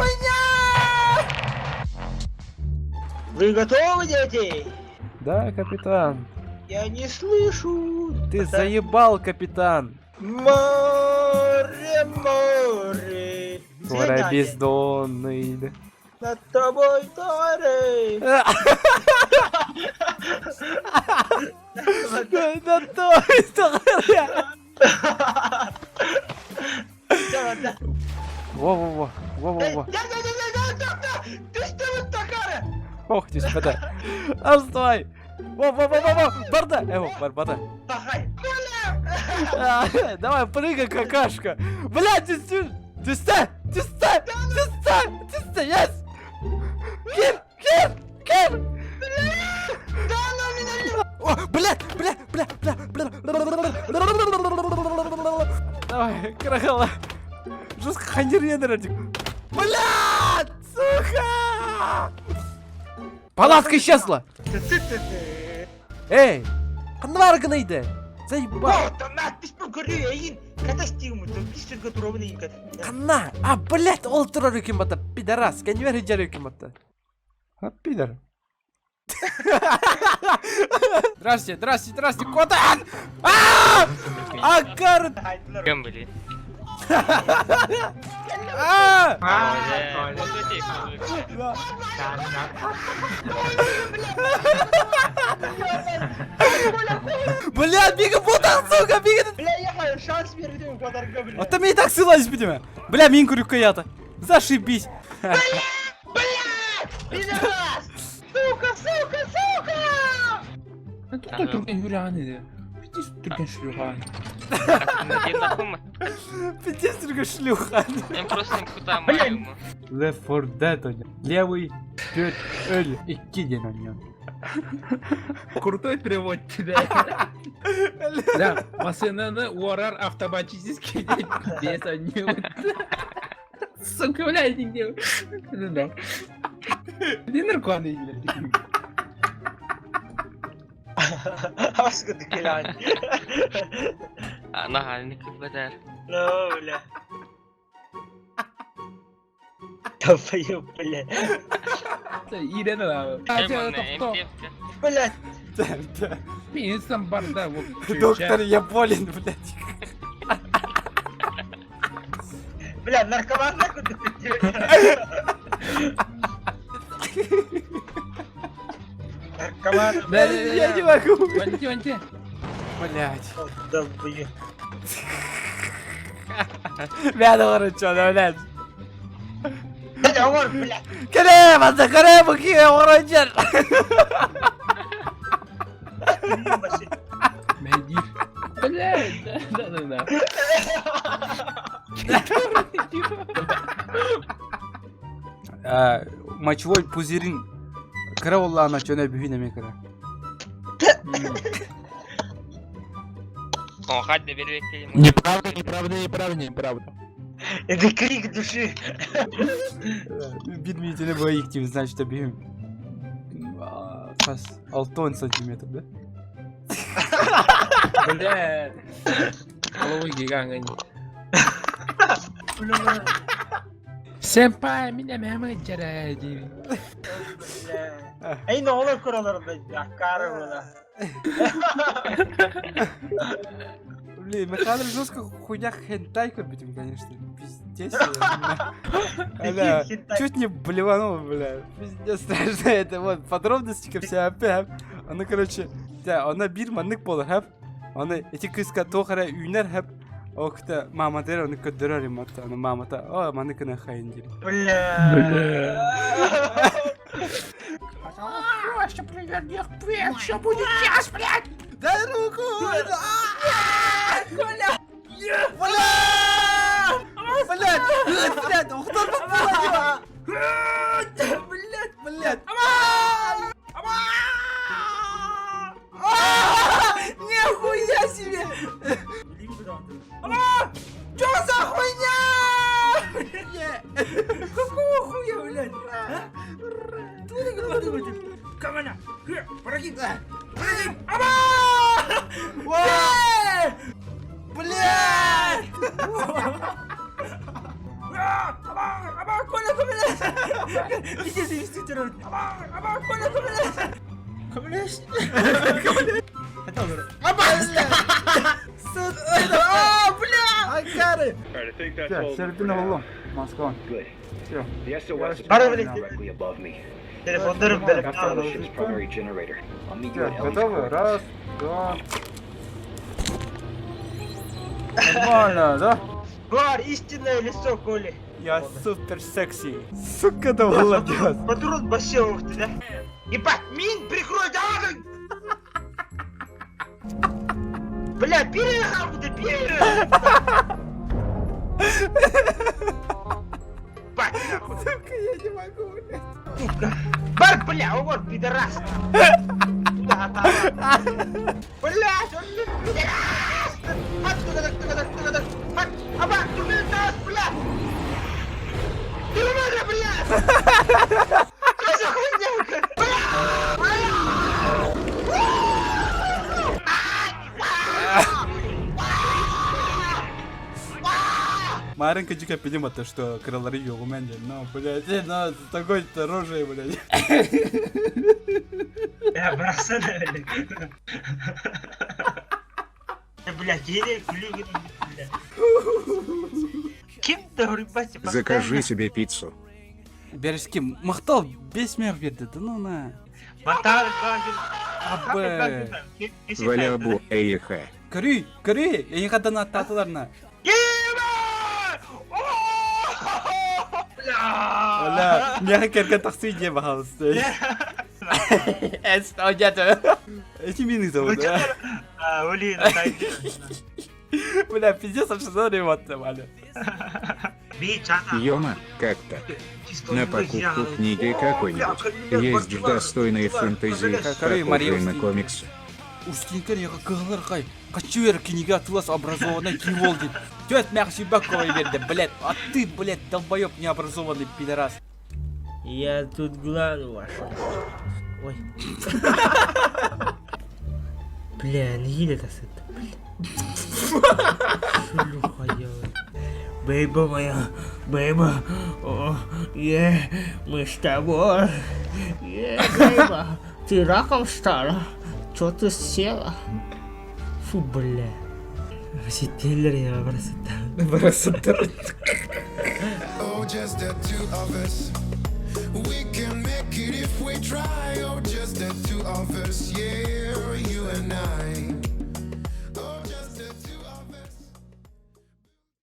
хуйня? Вы готовы, дети? Да, капитан. Я не слышу. Ты заебал, капитан. Море, море. Море Свидание. бездонный. Над тобой море. Да то, Во-во-во, во-во-во. Ох, ты спада. А стой. Во-во-во-во-во, барда. Эво, барбата. Давай, прыгай, какашка. Блядь, ты Түсте, түсте, түсте, түсте, yes. Кир, кир, кир. О, блядь, блядь, блядь, блядь, блядь. Давай, крахала. Жестко ханеренер. Блядь, сука! Палатка исчезла! Эй, ханна гынайды? Заебал. Ханна, а, блядь, ол турар екен бата, пидорас, кәневер жар екен бата. А, пидор. Здрасте, здрасте, здрасте, Котан! А! Акар! Кем были? А! Бля, беги, ботан, сука, беги! Бля, я шанс бердим подарка, бля. А ты мне и так ссылались, видимо. Бля, минку рюкаята. Зашибись. Бля! Пидорас! Сука, сука, сука! Тут түрген хүрээний. Битээс түрген шлюха. Пиздец, только шлюха. Я просто куда мою. Left 4 Dead ойна. Левый, 4, өл, 2 ден ойнайм. Крутой перевод тебя. Да, машинаны уорар автоматически без они. Сука, блядь, нигде. Ну да. Где наркоманы блядь? Аска дыкелан. Наха, не кыбадар. Ну, бля. Долбоёб, бля. Ирена да. Блядь. Пинсам барда. Доктор, я болен, блядь. Бля, наркоман нахуй ты. Наркоман. Да, Я не могу. Ванти, ванти. Блядь. Долбоёб. Бля, короче, блядь. Бля, ор, блядь. Кere, база, кere, буки, оранжер. Медир. Блядь, да, да, да, да. Мочевой пузырин кыра оллаана чөнө бүһүн эме кыра. О, хадда бербек Неправда, неправда, неправда, неправда. Это крик души. Бир мүнөтүнө боюк дейм, значит, бүһүм. Кас 6 сантиметр, да? Блядь. Головой гигант. Сэмпай, меня мама джаради. Эй, ну олар куралар, блядь, аккары була. Блин, Михаил жестко хуйня хентай купить, конечно. Пиздец. Бля, чуть не блеванул, бля. Пиздец страшно это. Вот, подробности вся опять. Она, короче, да, она бир маннык болар, хэп. Она эти кыска тохара үйнер, хэп. Окта мама дер, оны көдөрөр юм ата. Аны мама та, о, маныкына хайын дир. Бля. Дай руку! Коля! Бля! Блядь! Блядь! Ухтарбыт була! Блядь! Блядь! Нихуя себе! Чё за хуйня? Какого хуя, блядь? Камана! Блядь! Коля, Коля! Пиздец, инвеститор. Аба, Коля, Коля. А, бля! Акары! Все, Серпина Валом, Москва. Good. Все. The SOS is Пора, блядь. directly above me. Телефондарым I бэлэм. found the ship's primary generator. I'll meet you Все, at Ellie's готовы? coordinates. Раз, два. Нормально, да? Бар, истинное лицо Коли. Я супер секси. Сука, да молодец. Патрон Басилов ты, да? Ебать, мин прикрой, давай! Бля, перехал ты, перехал! Ебать, нахуй. Сука, я не могу, блядь. Сука. Бар, бля, ого, пидорас. Туда, там. Блядь, он не пидорас! Хат, туда, туда, туда, хат, аба, туда, бля! Ты умер, блядь! Что за хуйня? Бля! Бля! Маринка дико понимает, то, что крылары югуменде, но, блядь, но с такой-то рожей, блядь. Я бросаю, блядь. Блядь, еле күлүгүн, блядь. Ким да Закажи себе пиццу. Бережки, махтал бес мех берді, да ну на. Абы. Валябу эйха. Көрүй, көрүй, ең қадана татыларына. Оля, меха керген тақсы иде бағалысты. Эс, одята. Эти мины зовут, да? Блин, Бля, пиздец, а что за вот Валя. Йома, как так? На покупку книги какой-нибудь. Есть ж достойные фэнтези, Какой похожие Мариус? на комиксы. Устинкер яға кығылыр қай. Қачу ер книга атылас образованный кивол дейді. Тёт мяқ сүйбак берді, блядь. А ты, блядь, долбоёб необразованный пидорас. Я тут главный ваш. Ой. Бля, не едет это, бля. Шлюха делает. Бейба моя, бейба, о, е, мы с тобой, е, бейба, ты раком стала, чё ты села? Фу, бля. Сителлер я просто. Oh, just the two of us. We can make it if we try. Oh, just the two of us. Yeah, you and I.